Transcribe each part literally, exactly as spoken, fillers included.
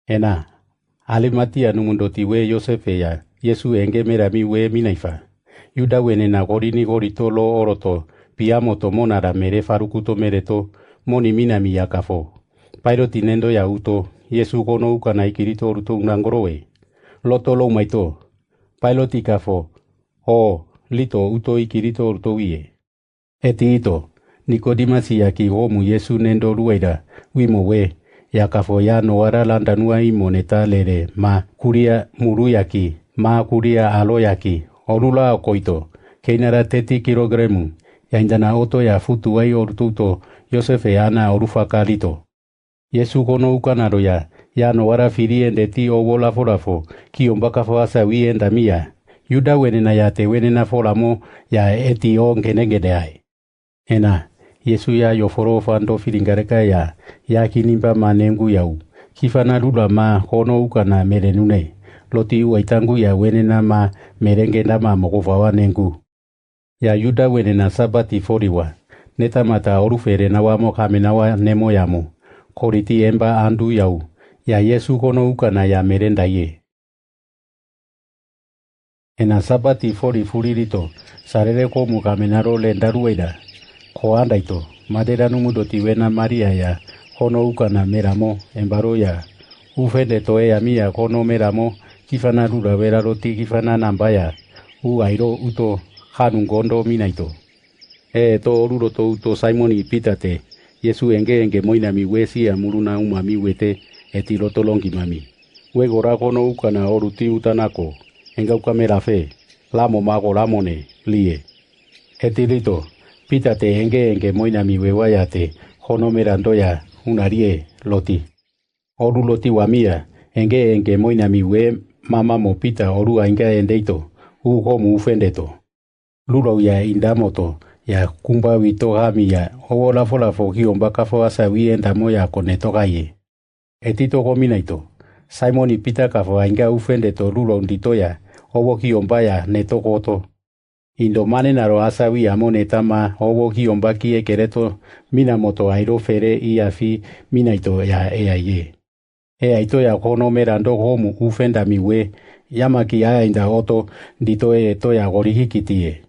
Ena, Alimatia numu doti we Yosefe ya, Yesu enge mera mi we minaifa. Yuda wenena gorini gorito lo oroto, piamo to monara mere farukuto mereto, moni minami ya kafo. Pailoti nendo ya uto, Yesu kono ukana ikirito oruto unangorowe. Loto lo maito. Pailoti kafo. O, lito uto ikirito oruto wie. Eti ito, Nikodimasi yaki gomu Yesu nendo luaira, wimo we, ya kafo ya nowara landanua imo neta lere, ma kuria muru yaki, ma kuria alo yaki, orula okoito, keinara teti kilogremu, ya indana oto ya futu wai orututo, Yosefe ana orufa kalito. Yesu kono ukana roya, ya nowara firi ende ti owo lafolafo, ki omba kafo asa wi enda mia. Yuda wenena ya te wenena folamo, ya eti o ngenengene ai. Ena, Yesu ya yoforo fando firingareka ya, ya kinimba ma nengu yau. Kifana lula ma kono ukana mere nune. Loti uaitangu ya wenena ma merengenda ma mokofawa nengu. Ya Yuda wenena Sabati foriwa. Neta mata oru fere nawa mo kamenawa nemo yamo. Koriti emba andu yau. Ya Yesu kono ukana ya merenda ye. Ena Sabati fori furirito, sarere komu kamenaro lendarueira. Ko andaito, madera numu doti wena Maria ya, kono ukana meramo, embaro ya. Ufende to e amia kono meramo, kifana lura wera roti kifana nambaya. U airo uto, hanu ngondo minaito. E to oruroto uto Simoni Pita te, Yesu enge enge moinami wesi amuruna umami wete, eti loto longimami. Wegora kono ukana oruti utanako, enga ukamera fe, lamo mago lamone, lie. Eti lito, Pita te enge enge moinami wewaya te, kono mera ndoya, unarie, loti. Oru loti wamia, enge enge moinami we, mama mo Pita oru ainga endeito, u komu ufendeto. Lurau ya indamoto, ya kumba wito hami ya, owo lafolafo ki omba kafo asa wi endamo ya kone tokaye. Etito kominaito, Simoni Pita kafo ainga ufendeto lurau ndito ya, owo ki omba ya neto koto. Indo manenaro asa wi amo neta ma, owo ki omba ki ekereto, minamoto airo fere i afi, minaito ya e aie. E aito ya kono mera ndo homu ufendami we, yamaki aya inda oto, ndito e to ya gorihi kitie.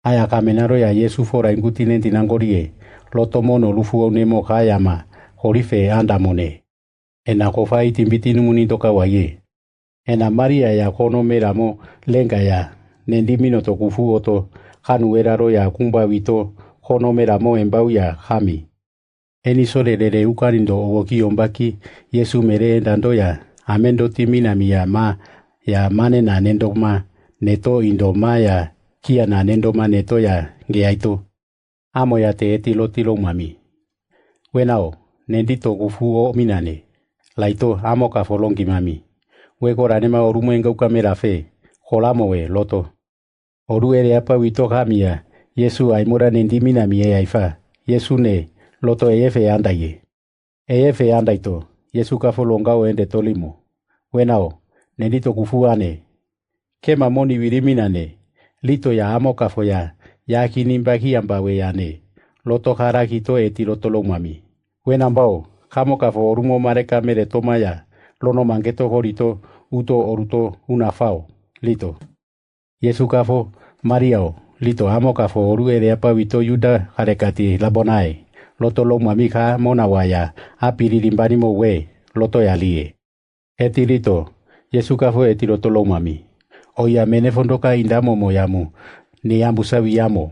Aya kamenaro ya Yesu fora inguti nenti nangorie, loto mono lufu o nemo kayama, horife andamone. Ena kofa itimbiti numuni toka waye. Ena Maria ya kono mera mo lenga ya, nendi minoto kufu oto, kanu eraro ya kumba wito, kono mera mo embau ya hami. Eni sore rere ukarindo owo ki ombaki, Yesu mere endando ya, amendo timinami ya ma, ya mane na nendo ma, neto indo ma ya, kia na nendo ma neto ya, nge aito. Amo ya te eti loti lo mami. Wenao, nendito kufu o minane. Laito, amo kafo longimami. Weko ranema orumo enga ukamera fe, kolamo we, loto. Oru ere apa wito hami ya, Yesu aimora nendi minami e aifa. Yesu ne, loto eye fe andaye. Eye fe andaito, Yesu kafo longao ende tolimo. Wenao, nendito kufu ane. Kema moni wiri minane, lito ya amo kafo ya, ya kini mbaki amba we ya ne. Loto hara kito eti loto lo mami. Wenambao, kamo kafo orumo mareka mere toma ya, lono mangeto horito, uto oruto, unafao, lito. Yesu kafo, Maria o, lito amo kafo oru ere apa wito Yuda harekati Labonai, loto lo mami ka mona waya, apiri rimbani mo we, loto ya lie. Eti lito, Yesu kafo eti loto lo mami. Oya mene fondo ka indamo mo yamu, ni ambu sawi yamo.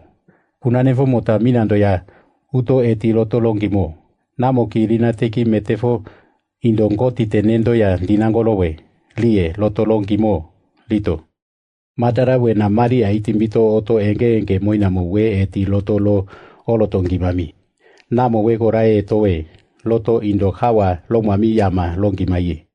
Kuna nefo mota minando ya, uto eti loto longimo. Namo ki rina teki metefo, indo ngoti tenendo ya dinangolo we, lie, loto longimo, lito. Madara wena Maria itimbito oto enge enge moina mo we eti loto lo oloto ngimami. Namo we korae towe, loto indo hawa lo mami yama longimaye.